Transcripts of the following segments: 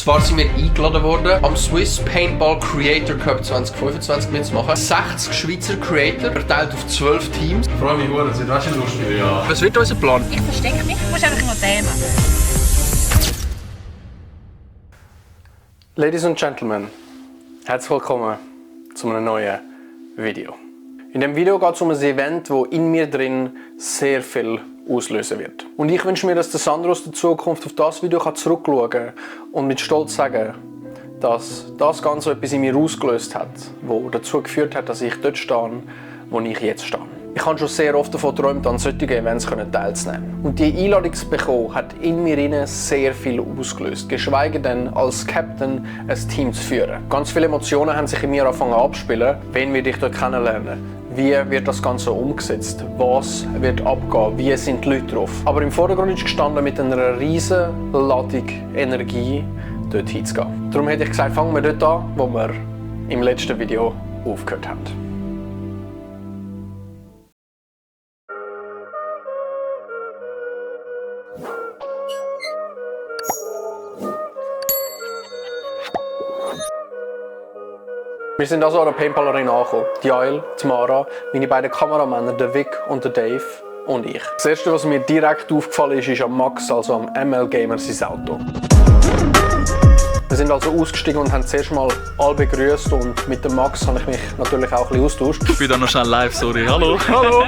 Zwar sind wir eingeladen worden, am Swiss Paintball Creator Cup 2025 mitzumachen. 60 Schweizer Creator, verteilt auf 12 Teams. Ich freue mich sehr, es wird auch schon lustig. Ja. Was wird unser Plan? Ich verstecke mich, du musst einfach immer Thema. Ladies and Gentlemen, herzlich willkommen zu einem neuen Video. In dem Video geht es um ein Event, das in mir drin sehr viel auslösen wird. Und ich wünsche mir, dass der Sandro aus der Zukunft auf das Video zurückschauen kann und mit Stolz sagen, dass das Ganze etwas in mir ausgelöst hat, das dazu geführt hat, dass ich dort stehe, wo ich jetzt stehe. Ich habe schon sehr oft davon geträumt, an solchen Events teilzunehmen. Und die Einladung zu bekommen, hat in mir sehr viel ausgelöst. Geschweige denn, als Captain ein Team zu führen. Ganz viele Emotionen haben sich in mir angefangen abzuspielen. Wen werde ich dort kennenlernen? Wie wird das Ganze umgesetzt? Was wird abgehen? Wie sind die Leute drauf? Aber im Vordergrund ist gestanden, mit einer riesen Ladung Energie dort hinzugehen. Darum hätte ich gesagt, fangen wir dort an, wo wir im letzten Video aufgehört haben. Wir sind also an der Paintball Arena angekommen. Die Ail, die Mara, meine beiden Kameramänner, der Vic und der Dave und ich. Das erste, was mir direkt aufgefallen ist, ist am Max, also am ML Gamer, sein Auto. Wir sind also ausgestiegen und haben zuerst mal alle begrüßt und mit dem Max habe ich mich natürlich auch ein bisschen austauscht. Ich bin da noch schnell live, sorry. Hallo. Hallo!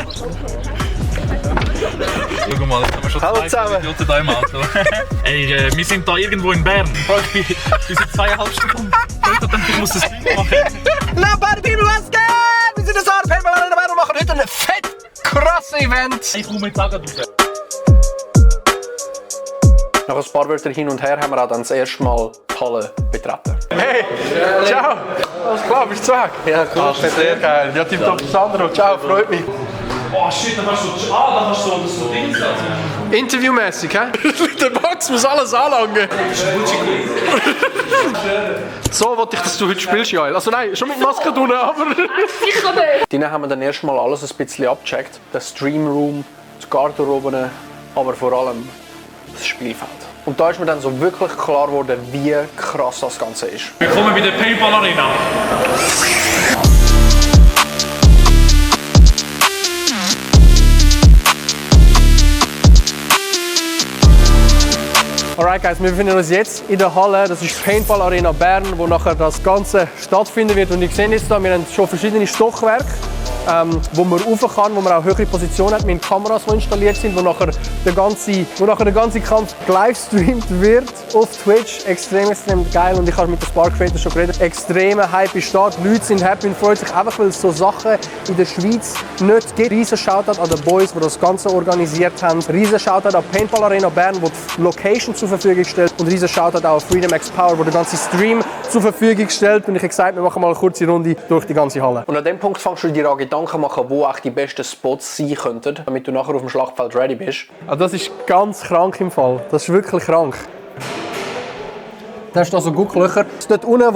Schau mal, jetzt haben wir schon Hallo zwei zusammen. Idioten da im Auto. Ey, wir sind da irgendwo in Bern. Wir sind 2,5 Stunden. Ich muss das Ding machen. Na, beide People, was geht? Wir sind das Paintball Arena und machen heute ein fett krasses Event. Ich komme jetzt auch raus. Nach ein paar Wörtern hin und her haben wir auch dann das erste Mal die Halle betreten. Hey! Ciao! Alles klar, bist du weg? Ja, cool. Sehr geil. Ja, tipptopp, Sandro. Ciao, freut mich. Oh shit, da hast du das so Ding. Interviewmäßig, hä? Der Max muss alles anlangen. So wollte ich, dass du heute spielst, Joel. Also nein, schon mit Maske tun, aber... Sicher nicht! Drinnen haben wir dann erstmal alles ein bisschen abgecheckt. Den Streamroom, die Garderoben, aber vor allem das Spielfeld. Und da ist mir dann so wirklich klar geworden, wie krass das Ganze ist. Willkommen bei der Paintball Arena. Alright guys, wir befinden uns jetzt in der Halle, das ist Paintball Arena Bern, wo nachher das Ganze stattfinden wird. Und ich sehe jetzt da, wir haben schon verschiedene Stockwerke, wo man rauf kann, wo man auch höhere Positionen hat, mit Kameras, die installiert sind, wo nachher der ganze Kampf gelivestreamt wird auf Twitch. Extrem geil und ich habe mit den Spark Creators schon geredet. Extremer Hype ist da, die Leute sind happy und freuen sich einfach, weil es so Sachen in der Schweiz nicht gibt. Riesen Shoutout an die Boys, die das Ganze organisiert haben. Riesen Shoutout an Paintball Arena Bern, die die Location zur Verfügung stellt. Und riesen Shoutout auch an Freedom X Power, der den ganzen Stream zur Verfügung stellt. Und ich habe gesagt, wir machen mal eine kurze Runde durch die ganze Halle. Und an dem Punkt fängst du dir an Gedanken machen, wo auch die besten Spots sein könnten, damit du nachher auf dem Schlachtfeld ready bist. Also das ist ganz krank im Fall. Das ist wirklich krank. Da ist also Gucklöcher. Dort unten,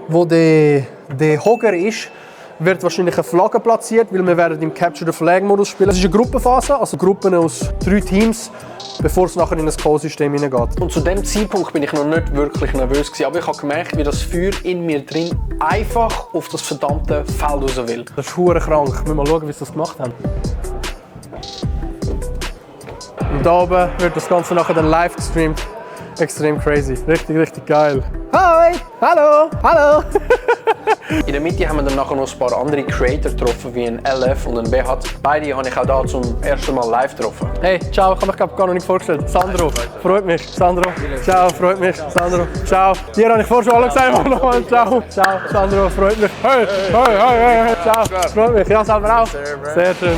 wo der Hogger ist, wird wahrscheinlich eine Flagge platziert, weil wir werden im Capture the Flag Modus spielen. Das ist eine Gruppenphase, also Gruppen aus 3 Teams, bevor es nachher in das Call-System hineingeht. Und zu dem Zeitpunkt bin ich noch nicht wirklich nervös gewesen, aber ich habe gemerkt, wie das Feuer in mir drin einfach auf das verdammte Feld raus will. Das ist verdammt krank. Wir müssen mal schauen, wie sie das gemacht haben. Und da oben wird das Ganze nachher dann live gestreamt. Extrem crazy. Richtig geil. Hi! Hallo! Hallo! In der Mitte haben wir dann nachher noch ein paar andere Creator getroffen, wie ein LF und ein Behat. Beide habe ich auch da zum ersten Mal live getroffen. Hey, ciao, ich habe mich gar noch nicht vorgestellt. Sandro, freut mich. Sandro, ciao, freut mich. Sandro, ciao. Dir habe ich vorher schon alle gesagt, nochmal. Ciao, ciao, Sandro, freut mich. Hey, ciao, freut mich. Ja, selber auch. Sehr schön.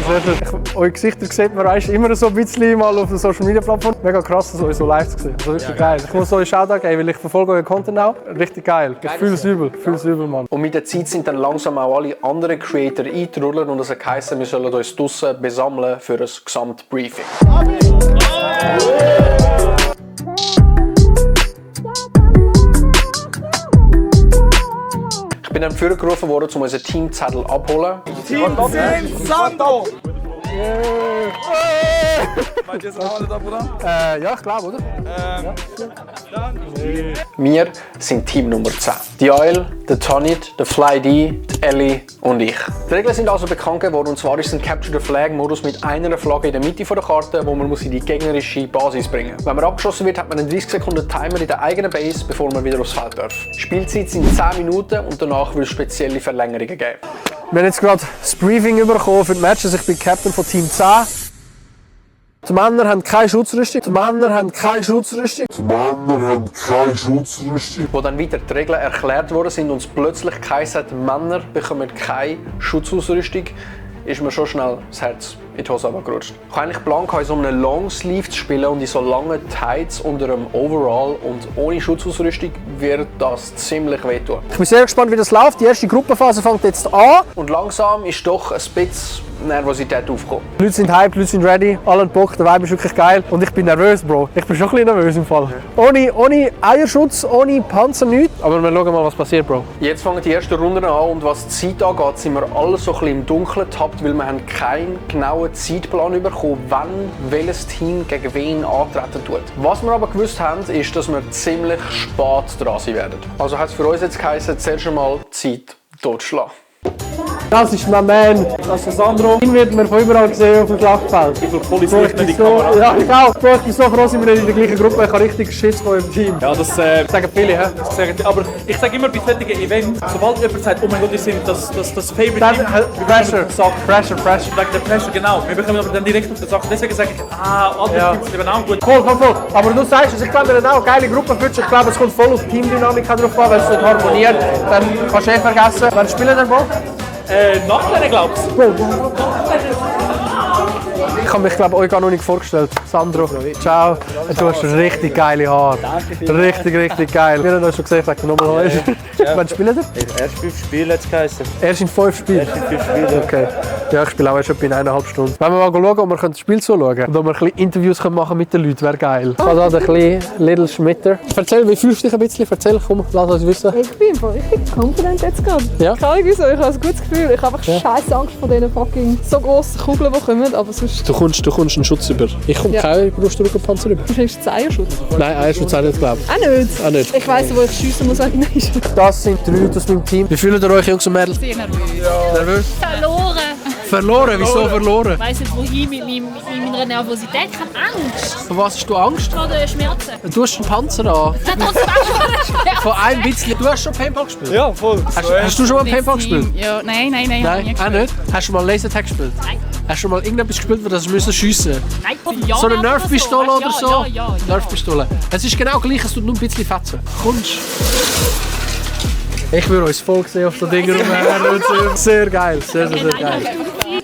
Eure Gesichter sieht man immer so ein bisschen mal auf der Social Media Plattform. Mega krass, das euch so live zu sehen. Also wirklich geil. Ich muss euch Shoutout geben, weil ich verfolge euren Content auch. Richtig geil. Ich fühle es übel, Mann. Und mit der Zeit sind dann langsam auch alle anderen Creator eingetrudelt und es hat geheißen, wir sollen uns draussen besammeln für ein Gesamtbriefing. Ich bin dann vorgerufen worden, um unseren Teamzettel abzuholen. Team Sando! Ja, ich glaube, oder? Wir sind Team Nummer 10. Die Ail, der Tanit, der Fly D, die Ellie und ich. Die Regeln sind also bekannt geworden, und zwar ist es ein Capture-the-Flag-Modus mit einer Flagge in der Mitte der Karte, wo man in die gegnerische Basis bringen muss. Wenn man abgeschossen wird, hat man einen 30 Sekunden Timer in der eigenen Base, bevor man wieder aufs Feld darf. Spielzeit sind 10 Minuten und danach wird es spezielle Verlängerungen geben. Wir haben jetzt gerade das Briefing bekommen für die Matches. Ich bin Captain von Team 10. Die Männer haben keine Schutzrüstung. Wo dann weiter die Regeln erklärt worden sind und es plötzlich geheißen hat, Männer bekommen keine Schutzausrüstung, ist mir schon schnell das Herz in die Hose gerutscht. Ich habe eigentlich Plan, in so einem Longsleeve zu spielen und in so langen Tights unter einem Overall, und ohne Schutzausrüstung wird das ziemlich wehtun. Ich bin sehr gespannt, wie das läuft. Die erste Gruppenphase fängt jetzt an und langsam ist doch ein bisschen Nervosität aufgekommen. Die Leute sind hyped, die Leute sind ready, alle haben Bock, der Vibe ist wirklich geil und ich bin nervös, Bro. Ich bin schon ein bisschen nervös im Fall. Ohne Eierschutz, ohne Panzer, nichts. Aber wir schauen mal, was passiert, Bro. Jetzt fangen die ersten Runden an und was die Zeit angeht, sind wir alle so ein bisschen im Dunkeln getappt, weil wir haben keinen genauen Zeitplan bekommen, wann welches Team gegen wen antreten tut. Was wir aber gewusst haben, ist, dass wir ziemlich spät dran sein werden. Also hat es für uns jetzt geheißen, zuerst einmal Zeit totschlagen. Das ist mein Man, das ist Sandro. Ihn wird man von überall gesehen auf dem Schlachtfeld. Wie viel Polizei in die Kamera? Ja, ich auch. Ich bin so froh, sind wir in der gleichen Gruppe. Ich habe richtig Schiss von im Team. Ja, das sagen viele, hä? aber ich sage immer bei solchen Events, sobald jemand sagt, oh mein Gott, wir sind das Favorite Dann, Team, Pressure. Pressure. wegen der Pressure, genau. Wir bekommen aber dann direkt auf den Sachen. Deswegen sage ich, andere Teams sind eben auch gut. Voll. Aber du sagst es, ich glaube, wir haben auch eine geile Gruppe für dich. Ich glaube, es kommt voll auf die Teamdynamik drauf an. Wenn es nicht harmoniert, dann kannst du vergessen. Wann spielen wir mal? Nachher, glaubst du? Ich habe mich, glaube ich, euch gar noch nicht vorgestellt. Sandro, ciao. Du hast richtig geile Haare. Richtig geil. Wir haben euch schon gesagt, dass du nochmal hast. Wann spielt ihr? Erst 5 Spiele hat es geheißen. Erst in 5 Spielen? Erst in 5 Spielen. Okay. Ja, ich spiele auch erst etwa in 1,5 Stunden. Wenn wir mal schauen, ob wir das Spiel zuschauen können und ob wir ein bisschen Interviews machen mit den Leuten, wäre geil. Also ein bisschen Little Schmitter. Erzähl, wie fühlst du dich ein bisschen? Erzähl, komm, lass uns wissen. Ich bin einfach richtig confident jetzt gerade. Ja? Keine Ahnung wieso, ich habe ein gutes Gefühl. Ich habe einfach scheiße Angst vor diesen fucking so grossen Kugeln, die kommen, aber sonst... Du kommst einen Schutz über. Ich komme keinen Brustdrückenpanzer über. Du hast Eierschutz? Nein, Eierschutz auch nicht, glaube ich. Auch nicht? Ich weiss, wo ich schiessen muss. Das sind 3 Leute aus meinem Team. Wie fühlt ihr euch, Jungs und Mädels? Sehr nervös. Nervös? Verloren. Verloren? Wieso verloren? Ich weiss nicht wohin mit meiner Nervosität. Ich habe Angst Von was hast du Angst? vor den Schmerzen. Du hast einen Panzer an. Ich habe trotzdem Angst vor den Schmerzen. Von einem bisschen. Du hast schon Paintball gespielt? Ja, voll. Hast du schon mal Paintball gespielt? Ja, nein. Nein, auch nicht? Hast du mal Lasertag gespielt? Nein. Hast du mal irgendetwas gespielt, wo das schiessen müssen? Nein, ja, So eine Nerf-Pistole oder so? Ja. Nerf-Pistole. Es ist genau gleich, es tut nur ein bisschen fetzen. Kommst Ich würde uns voll sehen auf den Dingen rumher. Sehr geil, sehr geil.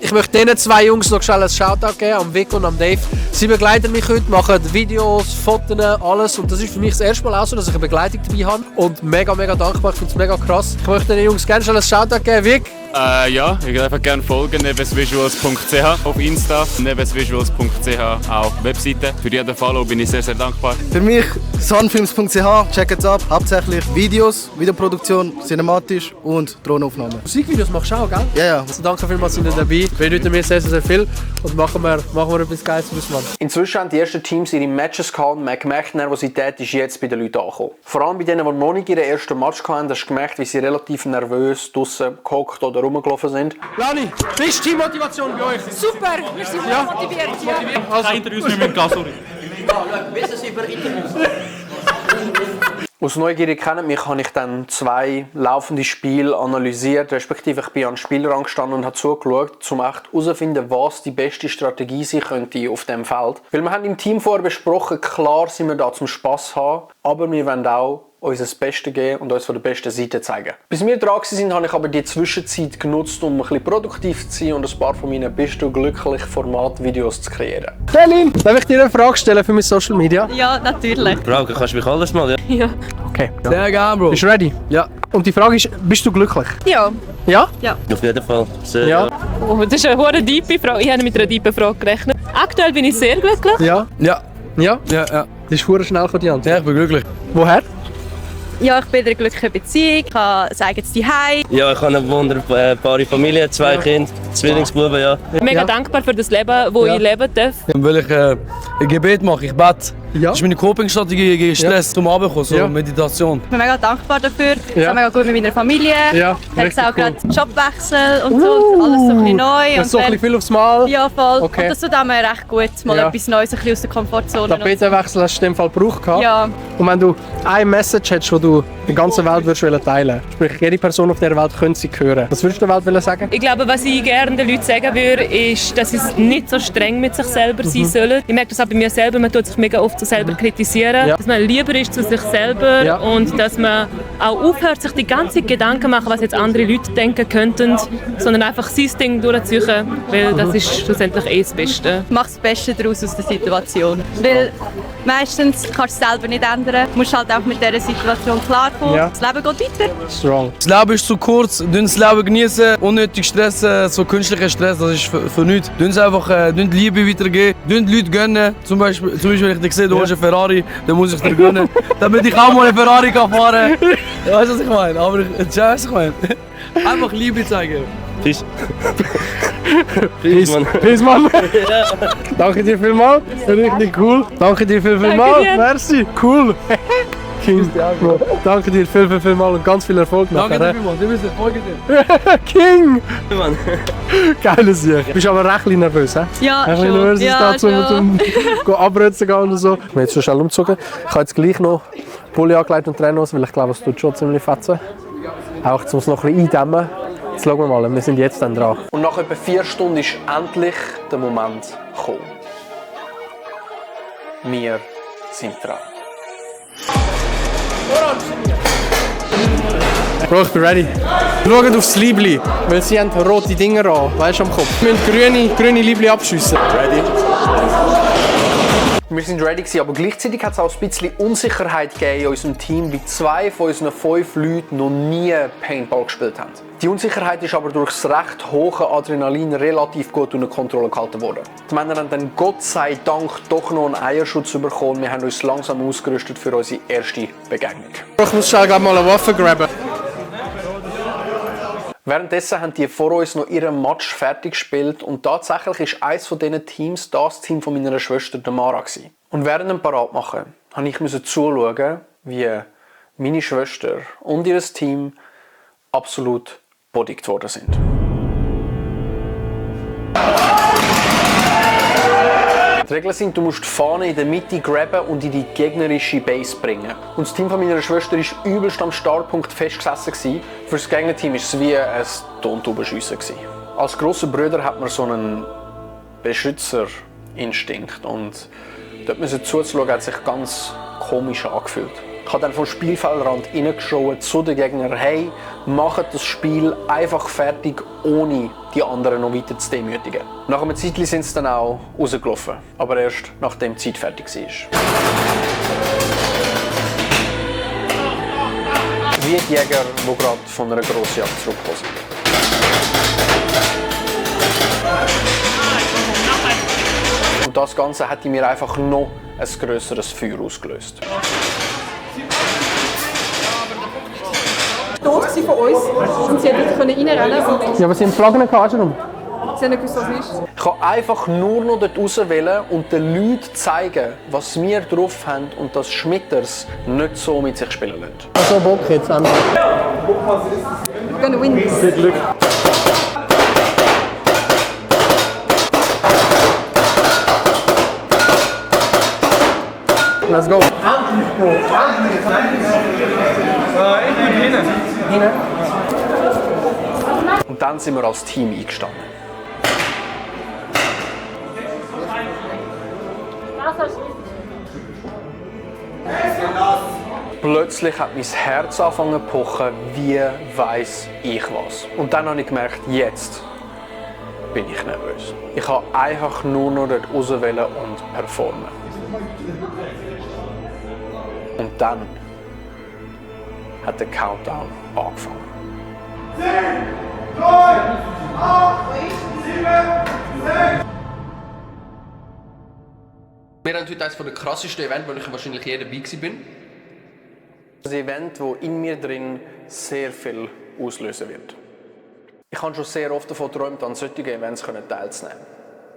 Ich möchte diesen 2 Jungs noch schnell ein Shoutout geben, am Vic und am Dave. Sie begleiten mich heute, machen Videos, Fotos, alles. Und das ist für mich das erste Mal auch so, dass ich eine Begleitung dabei habe. Und mega dankbar, ich finde es mega krass. Ich möchte den Jungs gerne schnell ein Shoutout geben. Vic? Ja, ich würde einfach gerne folgen, nebesvisuals.ch auf Insta, nebesvisuals.ch auch Webseite. Für jeden Follow bin ich sehr dankbar. Für mich sunfilms.ch, check es ab, hauptsächlich Videos, Videoproduktion, cinematisch und Drohnenaufnahmen. Musikvideos machst du auch, gell? Ja. Also danke vielmals, sind ihr dabei. Wir bedeuten mir sehr viel und machen wir etwas Geiles für uns, Mann. Inzwischen haben die ersten Teams ihre Matches gehabt und man hat gemerkt, die Nervosität ist jetzt bei den Leuten angekommen. Vor allem bei denen, die noch nicht ihren ersten Match hatten, hast du gemerkt, wie sie relativ nervös draussen gehockt oder rumgelaufen sind. Lani, wie ist die Motivation bei euch? Super, wir sind motiviert. Ja. Keine Interviews mehr mit Gas, sorry. Aus Neugier kennen mich, habe ich dann 2 laufende Spiele analysiert, respektive ich bin an den Spielrand gestanden und habe zugeschaut, um echt herauszufinden, was die beste Strategie sein könnte auf diesem Feld. Weil wir haben im Team vorher besprochen, klar sind wir da zum Spass haben, aber wir wollen auch uns das Beste geben und uns von der besten Seite zeigen. Bis wir dran waren, habe ich aber die Zwischenzeit genutzt, um ein bisschen produktiv zu sein und ein paar von meinen «Bist du glücklich» Formatvideos zu kreieren. Berlin, darf ich dir eine Frage stellen für meine Social Media? Ja, natürlich. Bro, kannst du mich alles mal, ja? Ja. Okay. Sehr gerne, Bro. Bist du ready? Ja. Und die Frage ist, bist du glücklich? Ja. Ja? Auf jeden Fall. Sehr, Ja. Oh, das ist eine hohe tiefe Frage. Ich habe mit einer tiefen Frage gerechnet. Aktuell bin ich sehr glücklich. Ja? Ja. Ja? Ja. Das ist verdammt schnell von dir. Ja, ich bin glücklich. Woher? Ja, ich bin in einer glücklichen Beziehung, ich habe ein eigenes Zuhause. Ja, ich habe eine wunderbare Familie, 2 Kinder, Zwillingsbuben, ja. Mega dankbar für das Leben, das ich leben darf. Dann will ich ein Gebet machen, ich bete. Das ist meine Coping-Strategie gegen Stress zum Abendkommen, so Meditation. Ich bin mega dankbar dafür. Ich bin mega gut mit meiner Familie. Ja, Jetzt auch gerade Jobwechsel und so, und alles so ein bisschen neu. Das ist so ein bisschen viel aufs Mal. Ja, voll. Okay. Und das tut mir recht gut, mal etwas Neues, ein bisschen aus der Komfortzone. Tapetenwechsel hast du in dem Fall gebraucht. Ja. Und wenn du eine Message hättest, die du der ganzen Welt würdest teilen, sprich jede Person auf dieser Welt könnte sie hören, was würdest du der Welt sagen? Ich glaube, was ich gerne den Leuten sagen würde, ist, dass sie nicht so streng mit sich selber sein sollen. Ich merke das auch bei mir selber, man tut sich mega oft so selber kritisieren. Dass man lieber ist zu sich selber und dass man auch aufhört, sich die ganze Zeit Gedanken zu machen, was jetzt andere Leute denken könnten, sondern einfach sein Ding durchziehen, weil das ist schlussendlich das Beste. Mach das Beste daraus aus der Situation. Weil meistens kannst du es selber nicht ändern. Du musst halt auch mit dieser Situation klarkommen. Ja. Das Leben geht weiter. Strong. Das Leben ist zu kurz, das Leben genießen, unnötig stressen, so künstlicher Stress, das ist für nichts. Dünn einfach die Liebe weitergeben, dünn die Leute gönnen. Zum Beispiel wenn ich dich sehe, du hast einen Ferrari, dann muss ich dir gönnen, damit ich auch mal einen Ferrari kann fahren kann. Weißt du, was ich meine? Aber weißt du, was ich meine? Einfach Liebe zeigen. Peace. Peace, Peace, Mann. Danke dir vielmals. Richtig cool. Danke dir vielmals. Merci. Cool. King. Danke dir vielmals und ganz viel Erfolg nachher. Danke dir vielmals. Du bist Erfolg dir. King. Mann. Geiles Sieg. Du bist aber recht nervös, hä? Ja, ein bisschen nervös ist da zum Abrützen gehen und so. Ich bin jetzt schon schnell umgezogen. Ich habe jetzt gleich noch Pulli angelegt und Trainos, weil ich glaube, es tut schon ziemlich fetzen. Auch jetzt muss noch ein bisschen eindämmen. Jetzt schauen wir mal, wir sind jetzt dann dran. Und nach etwa 4 Stunden ist endlich der Moment gekommen. Wir sind dran. Bro, ich bin ready. Schaut aufs Liebli, weil sie haben rote Dinger an, weißt du, am Kopf. Wir müssen grüne Liebli abschiessen. Ready. Wir sind ready gewesen, aber gleichzeitig hat es auch ein bisschen Unsicherheit gegeben in unserem Team, weil 2 von unseren 5 Leuten noch nie Paintball gespielt haben. Die Unsicherheit ist aber durch das recht hohe Adrenalin relativ gut unter Kontrolle gehalten worden. Die Männer haben dann Gott sei Dank doch noch einen Eierschutz bekommen. Wir haben uns langsam ausgerüstet für unsere erste Begegnung. Ich muss schnell mal eine Waffe graben. Währenddessen haben die vor uns noch ihren Match fertig gespielt und tatsächlich ist eines von diesen Teams das Team von meiner Schwester, der Mara, gewesen. Und während dem Paratmachen musste ich zuschauen, wie meine Schwester und ihr Team absolut bodigt worden sind. Die Regeln sind, du musst die Fahne in der Mitte graben und in die gegnerische Base bringen. Und das Team von meiner Schwester war übelst am Startpunkt festgesessen. Für das Gegnerteam war es wie ein Tontubenschiessen. Als grosser Bruder hat man so einen Beschützerinstinkt. Und dort zuzuschauen hat sich ganz komisch angefühlt. Ich habe dann vom Spielfeldrand reingeschaut zu den Gegnern, hey, macht das Spiel einfach fertig, ohne die anderen noch weiter zu demütigen. Nach einem Zeitchen sind sie dann auch rausgelaufen, aber erst nachdem die Zeit fertig war. Wie die Jäger, die gerade von einer Grossjagd zurückgekommen sind. Und das Ganze hat in mir einfach noch ein grösseres Feuer ausgelöst. Tot von uns und sie hätten reinrennen können. Ja, aber sie haben Flaggen gehabt, warum? Sie haben nicht gewusst, was es ist. Ich kann einfach nur noch dort raus wählen und den Leuten zeigen, was wir drauf haben und dass Schmitters nicht so mit sich spielen lassen. Also Bock jetzt an. We're gonna win this. Viel Glück. Let's go. Und dann sind wir als Team eingestanden. Plötzlich hat mein Herz angefangen zu pochen, wie weiss ich was. Und dann habe ich gemerkt, jetzt bin ich nervös. Ich wollte einfach nur noch dort raus und performen. Und dann hat der Countdown angefangen. 10, 9, 8, 7, 6. Wir haben heute eines der krassesten Events, wo ich wahrscheinlich je dabei war. Ein Event, das in mir drin sehr viel auslösen wird. Ich habe schon sehr oft davon geträumt, an solchen Events teilzunehmen.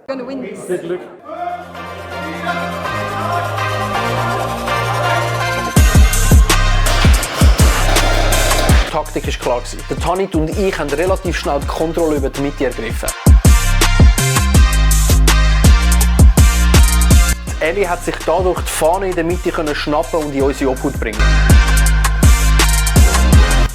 Gonna win. Viel Glück. Die Taktik war klar. Der Tanit und ich haben relativ schnell die Kontrolle über die Mitte ergriffen. Die Ellie hat sich dadurch die Fahne in der Mitte schnappen und in unsere Obhut bringen.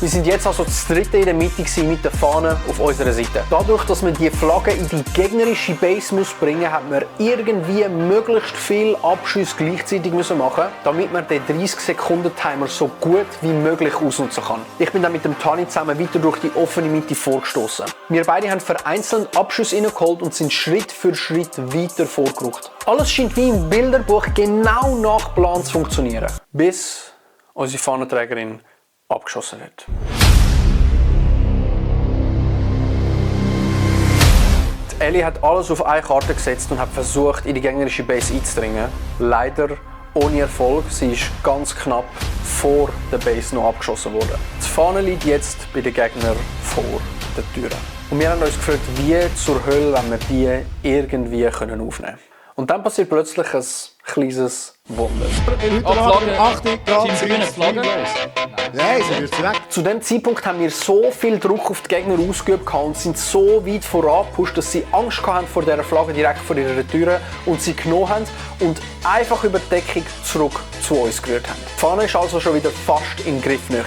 Wir sind jetzt also das dritte in der Mitte mit der Fahne auf unserer Seite. Dadurch, dass man die Flagge in die gegnerische Base bringen muss, hat man irgendwie möglichst viele Abschüsse gleichzeitig machen, damit man den 30-Sekunden-Timer so gut wie möglich ausnutzen kann. Ich bin dann mit dem Tani zusammen weiter durch die offene Mitte vorgestoßen. Wir beide haben vereinzelt Abschüsse reingeholt und sind Schritt für Schritt weiter vorgerückt. Alles scheint wie im Bilderbuch genau nach Plan zu funktionieren, bis unsere Fahnenträgerin abgeschossen wird. Die Ellie hat alles auf eine Karte gesetzt und hat versucht, in die gegnerische Base einzudringen. Leider ohne Erfolg. Sie ist ganz knapp vor der Base noch abgeschossen worden. Die Fahne liegt jetzt bei den Gegnern vor der Tür. Und wir haben uns gefragt, wie zur Hölle wir die irgendwie aufnehmen können. Und dann passiert plötzlich ein kleines Wunder. Achtung, Flagge. Nein, sie wird weg. Zu diesem Zeitpunkt haben wir so viel Druck auf die Gegner ausgeübt und sind so weit vorangepusht, dass sie Angst hatten vor dieser Flagge direkt vor ihrer Tür und sie genommen haben und einfach über die Deckung zurück zu uns gerührt haben. Die Fahne war also schon wieder fast in Griffnähe.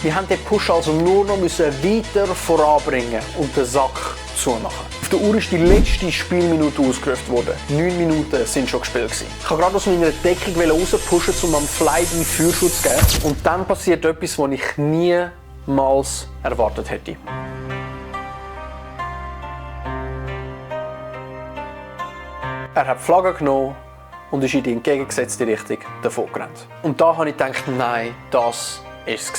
Wir haben den Push also nur noch weiter voranbringen und den Sack zumachen. Auf der Uhr ist die letzte Spielminute ausgerufen worden. 9 Minuten sind schon gespielt gewesen. Ich wollte gerade aus meiner Deckung rauspushen, um am Fly-By Führschutz zu geben. Und dann passiert etwas, was ich niemals erwartet hätte. Er hat die Flagge genommen und ist in die entgegengesetzte Richtung davon gerannt. Und da habe ich gedacht, nein, das war es.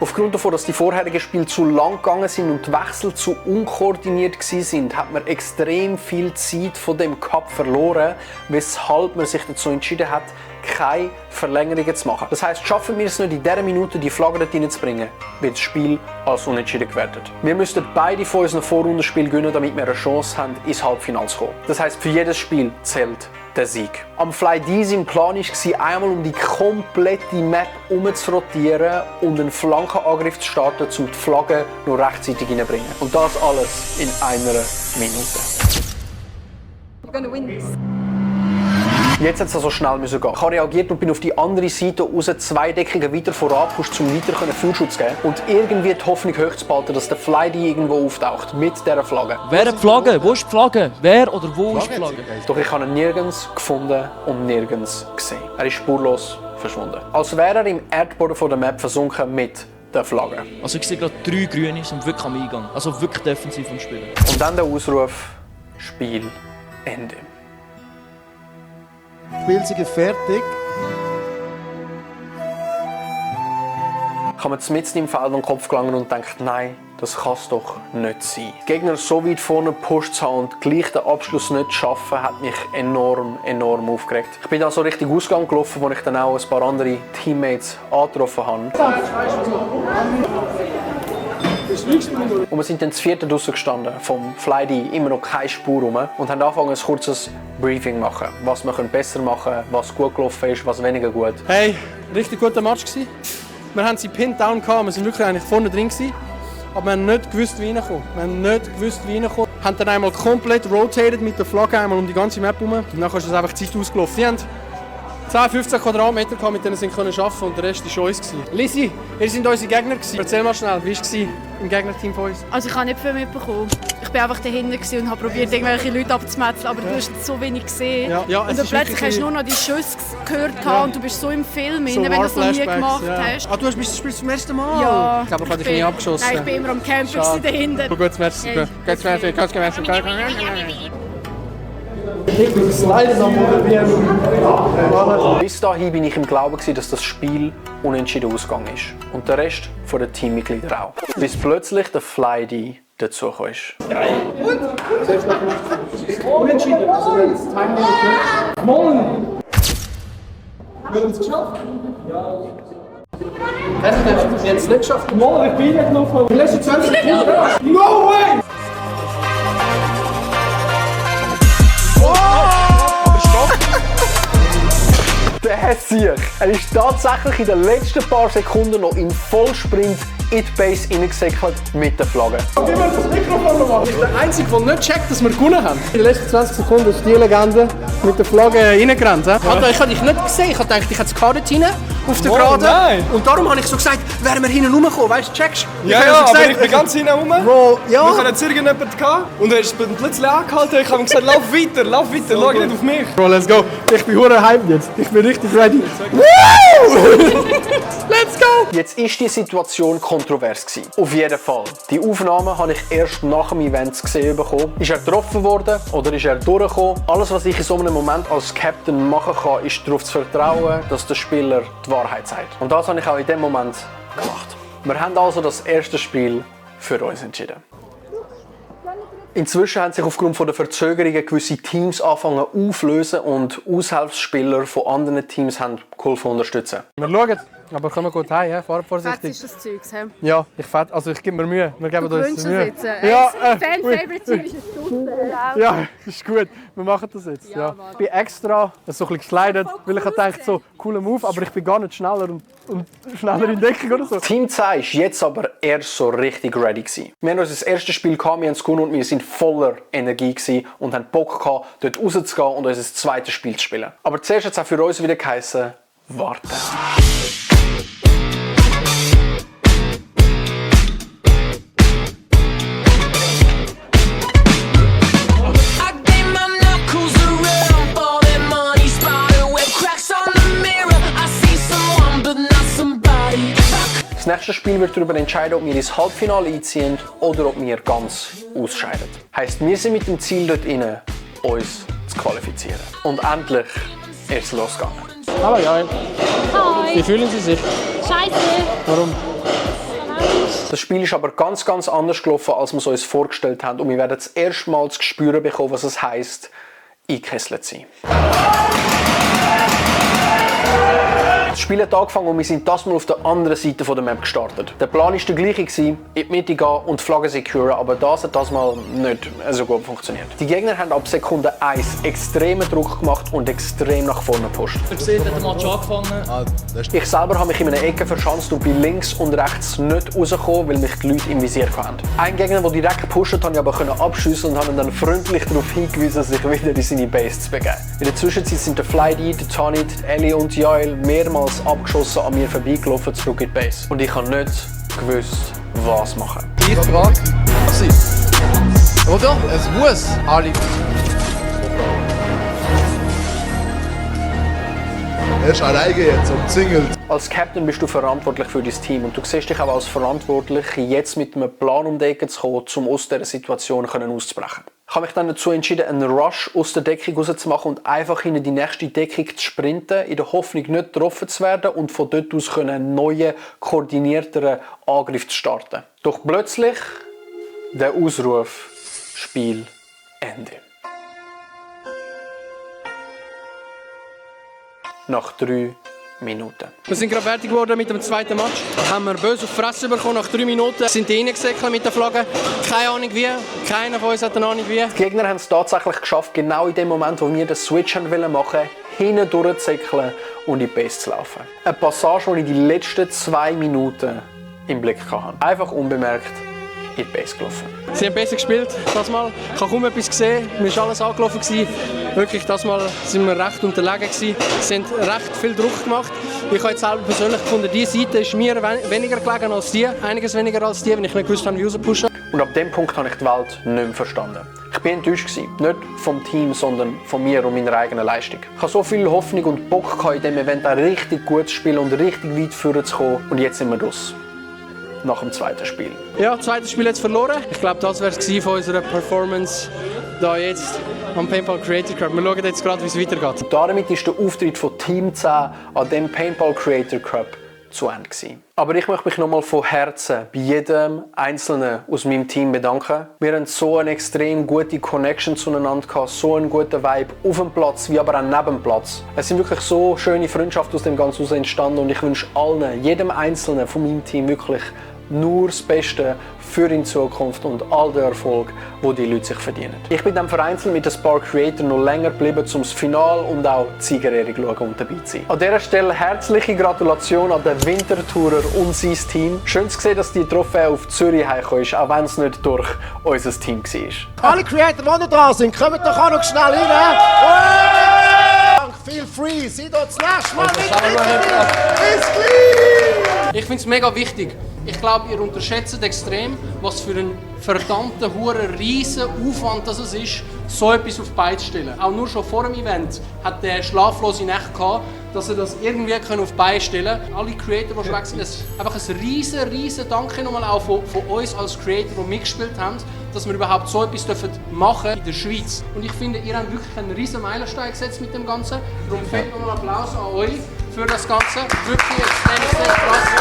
Aufgrund davon, dass die vorherigen Spiele zu lang gegangen sind und die Wechsel zu unkoordiniert waren, hat man extrem viel Zeit von dem Cup verloren, weshalb man sich dazu entschieden hat, keine Verlängerungen zu machen. Das heisst, schaffen wir es nicht in dieser Minute, die Flagge dort reinzubringen, wird das Spiel als unentschieden gewertet. Wir müssten beide von unseren Vorrundenspielen gewinnen, damit wir eine Chance haben, ins Halbfinale zu kommen. Das heisst, für jedes Spiel zählt der Sieg. Am Fly-D sein Plan war, einmal um die komplette Map herumzurotieren und einen Flankenangriff zu starten, um die Flagge noch rechtzeitig reinzubringen. Und das alles in einer Minute. You're gonna win. Jetzt hat es also schnell gehen. Ich habe reagiert und bin auf die andere Seite raus 2 Deckungen weiter vorangepusht, um weiter Führschutz zu geben und irgendwie die Hoffnung hochzuhalten, dass der Fly-D irgendwo auftaucht mit dieser Flagge. Wer hat die Flagge? Wo ist die Flagge? Wer oder wo ist die Flagge? Doch ich habe ihn nirgends gefunden und nirgends gesehen. Er ist spurlos verschwunden. Als wäre er im Erdboden von der Map versunken mit der Flagge. Also ich sehe gerade 3 Grüne sind wirklich am Eingang. Also wirklich defensiv am Spielen. Und dann der Ausruf: Spiel Ende. Die Spiele sind fertig. Ich habe mir mitten im Feld an den Kopf gelangt und gedacht, nein, das kann es doch nicht sein. Die Gegner so weit vorne gepusht zu haben und gleich den Abschluss nicht zu schaffen, hat mich enorm aufgeregt. Ich bin dann so richtig Ausgang gelaufen, wo ich dann auch ein paar andere Teammates angetroffen habe. Und wir sind dann das 4. draussen gestanden, vom Fly-D, immer noch keine Spur rum, und haben angefangen, ein kurzes Briefing zu machen. Was wir besser machen können, was gut gelaufen ist, was weniger gut. Hey, richtig guter Match gewesen. Wir haben sie pinned down gehabt, wir sind wirklich eigentlich vorne drin gewesen, aber wir haben nicht gewusst, wie reinkommen. Wir haben dann einmal komplett rotated mit der Flagge einmal um die ganze Map herum. Und dann ist es einfach Zeit ausgelaufen. Sie haben 10-15 Quadratmeter gehabt, mit denen sie arbeiten konnten, und der Rest war uns. Lisi, ihr seid unsere Gegner. Erzähl mal schnell, wie war es im Gegnerteam von uns? Also ich habe nicht viel mitbekommen. Ich war einfach dahinter und habe probiert, irgendwelche Leute abzumetzeln, aber du hast so wenig gesehen. Ja, und dann plötzlich hast du nur noch die Schüsse gehört und du bist so im Film, so wenn du das noch nie gemacht hast. Ah, du hast das Spiel zum ersten Mal? Ja. Ich glaube, ich habe dich nie abgeschossen. Nein, ich bin immer am Campen dahinter. Gut, merci. Bis dahin war ich im Glauben, dass das Spiel unentschieden ausgegangen ist. Und der Rest der Teammitglieder auch. Bis plötzlich der Fly-D dazugekommen ist. Und? Unentschieden. Also wir haben das Timing gewonnen. Wir haben es geschafft. Ja. Wir haben es nicht geschafft. Mal, ich bin reingelaufen. Die letzten 20 Sekunden. No way! Der Hessier. Er ist tatsächlich in den letzten paar Sekunden noch in Vollsprint in die Base reingesäckelt mit der Flagge. Wie wir das Mikrofon machen? Ich bin der Einzige, der nicht checkt, dass wir gewonnen haben. In den letzten 20 Sekunden ist die Legende mit der Flagge reingerannt. Ja. Ich habe dich nicht gesehen. Ich dachte, ich hätte das Kader rein auf der Gerade. Nein. Und darum habe ich so gesagt, wären wir hinten rumgekommen. Weißt du, checkst du? Ja, ja, aber ich bin ganz hinten rum. Bro, ja. Wir hatten jetzt irgendjemanden gehabt und er ist plötzlich angehalten. Ich habe ihm gesagt, lauf weiter, schau nicht auf mich. Bro, let's go. Ich bin hure hyped jetzt. Ich bin richtig ready. Let's go! Jetzt ist die Situation kontrovers gewesen. Auf jeden Fall. Die Aufnahmen habe ich erst nach dem Event gesehen bekommen. Ist er getroffen worden oder ist er durchgekommen? Alles, was ich in so einem Moment als Captain machen kann, ist darauf zu vertrauen, dass der Spieler die Wahrheit sagt. Und das habe ich auch in dem Moment gemacht. Wir haben also das erste Spiel für uns entschieden. Inzwischen haben sich aufgrund der Verzögerungen gewisse Teams angefangen aufzulösen und Aushilfsspieler von anderen Teams haben geholfen unterstützen. Wir schauen, aber kommen gut heim, ja? Fahr vorsichtig. Fett ist das Zeug, hä? Ja, ich gebe mir Mühe. Wir geben uns Mühe. Jetzt. Ja, Fan-Favorite-Team ist ein Stunde. Ja, ist gut. Wir machen das jetzt. Ja. Ich bin extra so ein bisschen geslidet, weil ich dachte, so cooler Move, aber ich bin gar nicht schneller und schneller in Deckung oder so. Team 2 ist jetzt aber erst so richtig ready gewesen. Wir haben unser erstes Spiel gehabt, wir haben es gewonnen und wir sind voller Energie gewesen und haben Bock gehabt, dort rauszugehen und unser zweites Spiel zu spielen. Aber zuerst hat es auch für uns wieder geheißen, warten. Das nächste Spiel wird darüber entscheiden, ob wir ins Halbfinale einziehen oder ob wir ganz ausscheiden. Heisst, wir sind mit dem Ziel dort inne, uns zu qualifizieren. Und endlich ist es losgegangen. Hallo Joel. Hi. Wie fühlen Sie sich? Scheiße. Warum? Das Spiel ist aber ganz anders gelaufen, als wir es uns vorgestellt haben. Und wir werden das erste Mal zu spüren bekommen, was es heisst, eingekesselt zu sein. Das Spiel hat angefangen und wir sind das mal auf der anderen Seite der Map gestartet. Der Plan war der gleiche, in die Mitte gehen und die Flagge securen, aber das hat das mal nicht so gut funktioniert. Die Gegner haben ab Sekunde 1 extremen Druck gemacht und extrem nach vorne gepusht. Ihr seht, hat der Match angefangen. Ich selber habe mich in einer Ecke verschanzt und bin links und rechts nicht rausgekommen, weil mich die Leute im Visier hatten. Ein Gegner, der direkt gepusht hat, konnte ich aber abschiessen und habe ihn dann freundlich darauf hingewiesen, sich wieder in seine Base zu begeben. In der Zwischenzeit sind der Flydy, der Tony, Ellie und Joel mehrmals abgeschossen an mir vorbeigelaufen zurück in die Base. Und ich habe nicht gewusst, was machen. Ich frage, was ist? Oder? Es muss alle. Er ist alleine jetzt, umzingelt. Als Captain bist du verantwortlich für dein Team und du siehst dich auch als verantwortlich, jetzt mit einem Plan um die Ecke zu kommen, um aus dieser Situation auszubrechen. Ich habe mich dann dazu entschieden, einen Rush aus der Deckung rauszumachen und einfach in die nächste Deckung zu sprinten, in der Hoffnung, nicht getroffen zu werden und von dort aus einen neuen, koordinierteren Angriff zu starten. Doch plötzlich der Ausruf: Spiel Ende. Nach 3 Minuten. Wir sind gerade fertig geworden mit dem zweiten Match. Haben wir böse auf die Fresse bekommen. Nach 3 Minuten sind die reingesäckelt mit der Flagge. Keine Ahnung wie. Keiner von uns hat eine Ahnung wie. Die Gegner haben es tatsächlich geschafft, genau in dem Moment, wo wir den Switch machen wollten, hinten durchzusäckeln und in die Base zu laufen. Eine Passage, die ich die letzten 2 Minuten im Blick hatte. Einfach unbemerkt in die Base gelaufen. Sie haben besser gespielt, das Mal. Ich habe kaum etwas gesehen, mir war alles angelaufen. Wirklich, das Mal sind wir recht unterlegen. Sie haben recht viel Druck gemacht. Ich habe jetzt selber persönlich gefunden, diese Seite ist mir weniger gelegen als die. Einiges weniger als die, wenn ich nicht gewusst habe, wie rauspushen. Und ab dem Punkt habe ich die Welt nicht mehr verstanden. Ich war enttäuscht. Nicht vom Team, sondern von mir und meiner eigenen Leistung. Ich hatte so viel Hoffnung und Bock in diesem Event auch richtig gut zu spielen und richtig weit vorne zu kommen. Und jetzt sind wir raus. Nach dem zweiten Spiel. Ja, das zweite Spiel jetzt verloren. Ich glaube, das wäre es von unserer Performance da jetzt am Paintball Creator Cup. Wir schauen jetzt gerade, wie es weitergeht. Und damit ist der Auftritt von Team 10 an dem Paintball Creator Cup zu Ende gewesen. Aber ich möchte mich nochmal von Herzen bei jedem Einzelnen aus meinem Team bedanken. Wir haben so eine extrem gute Connection zueinander gehabt, so einen guten Vibe auf dem Platz, wie aber auch neben dem Platz. Es sind wirklich so schöne Freundschaften aus dem Ganzen entstanden und ich wünsche allen, jedem Einzelnen von meinem Team wirklich nur das Beste für in Zukunft und all den Erfolg, den die Leute sich verdienen. Ich bin dann vereinzelt mit den Spark Creator noch länger geblieben, um das Finale und auch die Siegerehrung zu schauen und dabei zu sein. An dieser Stelle herzliche Gratulation an den Wintertourer und sein Team. Schön zu sehen, dass die Trophäe auf Zürich heimgekommen ist, auch wenn es nicht durch unser Team war. Alle Creator, die noch da sind, kommt doch auch noch schnell rein. Feel free, seid dort das nächste Mal Ich finde es mega wichtig. Ich glaube, ihr unterschätzt extrem, was für einen verdammten, riesen Aufwand das ist, so etwas auf die Beine zu stellen. Auch nur schon vor dem Event hat der schlaflose Nacht gehabt, dass er das irgendwie auf die Beine stellen kann. Alle Creator, die schon weg sind, einfach ein riesen Danke nochmal auch von uns als Creator, die mitgespielt haben, dass wir überhaupt so etwas machen dürfen in der Schweiz. Und ich finde, ihr habt wirklich einen riesen Meilenstein gesetzt mit dem Ganzen. Darum fällt nochmal Applaus an euch für das Ganze. Wirklich extrem krass.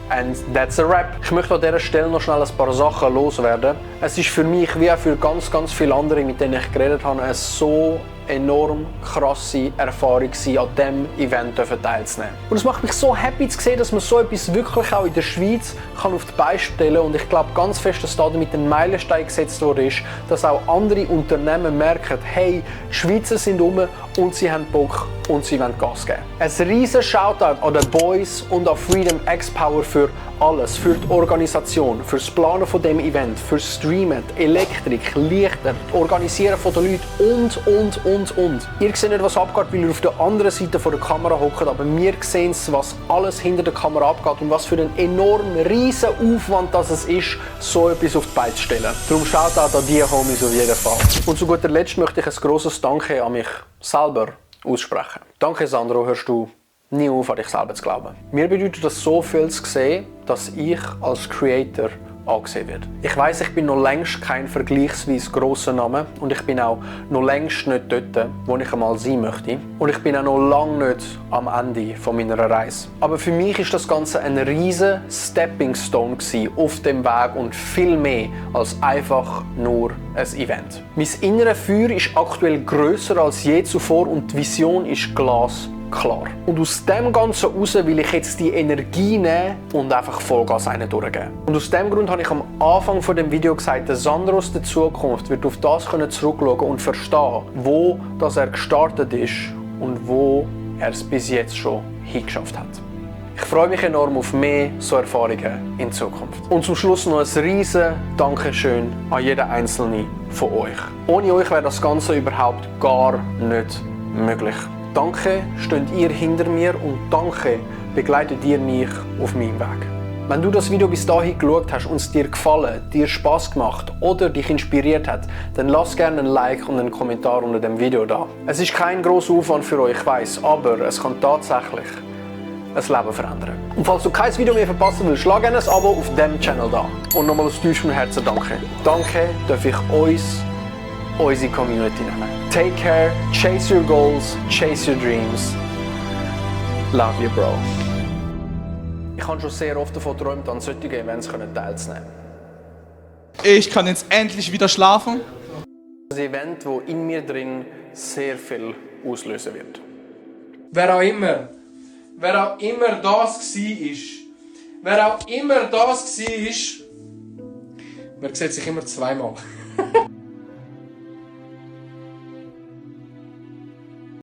And that's a wrap. Ich möchte an dieser Stelle noch schnell ein paar Sachen loswerden. Es ist für mich wie auch für ganz viele andere, mit denen ich geredet habe, eine so enorm krasse Erfahrung gewesen, an diesem Event teilzunehmen. Und es macht mich so happy zu sehen, dass man so etwas wirklich auch in der Schweiz kann auf die Beine stellen kann. Und ich glaube ganz fest, dass da damit ein Meilenstein gesetzt wurde, dass auch andere Unternehmen merken, hey, die Schweizer sind rum und sie haben Bock und sie wollen Gas geben. Ein riesen Shoutout an den Boys und an Freedom X Power für alles, für die Organisation, für das Planen von dem Event, für das Streamen, die Elektrik, Lichter, das Organisieren von den Leuten und. Ihr seht nicht, was abgeht, weil ihr auf der anderen Seite von der Kamera hockt, aber wir sehen, was alles hinter der Kamera abgeht und was für einen enorm riesen Aufwand das es ist, so etwas auf die Beine zu stellen. Darum Shoutout an die Homies auf jeden Fall. Und zu guter Letzt möchte ich ein grosses Danke an mich selber aussprechen. Danke Sandro, hörst du nie auf, an dich selber zu glauben. Mir bedeutet das so viel zu sehen, dass ich als Creator angesehen werde. Ich weiss, ich bin noch längst kein vergleichsweise grosser Name und ich bin auch noch längst nicht dort, wo ich einmal sein möchte. Und ich bin auch noch lange nicht am Ende von meiner Reise. Aber für mich ist das Ganze ein riesen Stepping Stone auf dem Weg und viel mehr als einfach nur ein Event. Mein inneres Feuer ist aktuell grösser als je zuvor und die Vision ist glasklar. Und aus dem Ganzen heraus will ich jetzt die Energie nehmen und einfach Vollgas durchgeben. Und aus dem Grund habe ich am Anfang von dem Video gesagt, der Sandro aus der Zukunft wird auf das zurückschauen und verstehen, wo das er gestartet ist und wo er es bis jetzt schon hingeschafft hat. Ich freue mich enorm auf mehr so Erfahrungen in Zukunft. Und zum Schluss noch ein riesen Dankeschön an jeden Einzelnen von euch. Ohne euch wäre das Ganze überhaupt gar nicht möglich. Danke, steht ihr hinter mir und danke, begleitet ihr mich auf meinem Weg. Wenn du das Video bis dahin geschaut hast und es dir gefallen, dir Spaß gemacht oder dich inspiriert hat, dann lass gerne ein Like und einen Kommentar unter dem Video da. Es ist kein grosser Aufwand für euch, ich weiss, aber es kann tatsächlich ein Leben verändern. Und falls du kein Video mehr verpassen willst, schlag gerne ein Abo auf diesem Channel da. Und nochmal aus tiefstem Herzen danke. Danke, darf ich uns, unsere Community nehmen. Take care, chase your goals, chase your dreams. Love you, bro. Ich habe schon sehr oft davon geträumt, an solchen Events teilzunehmen. Ich kann jetzt endlich wieder schlafen. Ein Event, das in mir drin sehr viel auslösen wird. Wer auch immer das war, man sieht sich immer zweimal.